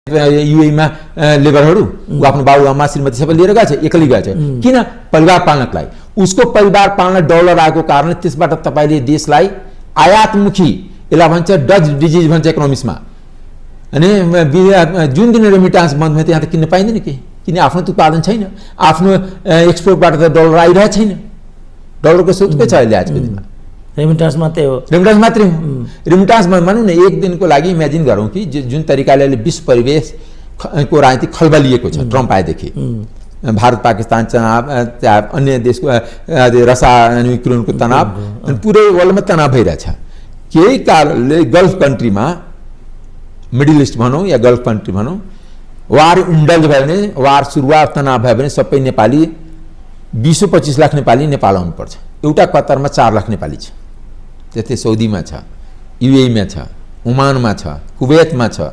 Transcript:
युएईमा लेबरहरू ऊ आफ्नो बाबुआमा श्रीमती सबै लिएर गएछ, एक्लै गएछ। किन? परिवार पाल्नको लागि। उसको परिवार पाल्न डलर आएको कारण त्यसबाट तपाईले देशलाई आयातमुखी, यसलाई भन्छ डच डिजिज भन्छ इकोनोमिक्समा। अनि जुन दिन रेमिटान्स बन्द भयो त्यहाँ त किन्न पाइँदैन के, किन आफ्नो त उत्पादन छैन, आफ्नो एक्सपोर्टबाट त डलर आइरहेको छैन। डलरको स्रोत के छ अहिले आजको दिनमा? रेमिटान्स मात्रै हो। रेमिटान्स मात्रै हो। रेमिटान्समा मानौँ न एक दिनको लागि इमेजिन गरौँ कि जुन तरिकाले विश्व परिवेशको राजनीति खलबलिएको छ ट्रम्प आएदेखि, भारत पाकिस्तान तनाव, अन्य देशको रसा अनि युक्रेनको तनाव, अनि पुरै वर्ल्डमा तनाव भइरहेछ। केही कारणले गल्फ कन्ट्रीमा, मिडल इस्ट भनौँ या गल्फ कन्ट्री भनौँ, वार इन्डल्ज भयो भने, वार सुरुवात तनाव भयो भने सबै नेपाली 20-25 लाख नेपाली नेपाल आउनुपर्छ। एउटा कतारमा 4 लाख नेपाली छ, त्यस्तै सौदीमा छ, युएईमा छ, ओमानमा छ, कुवेतमा छ,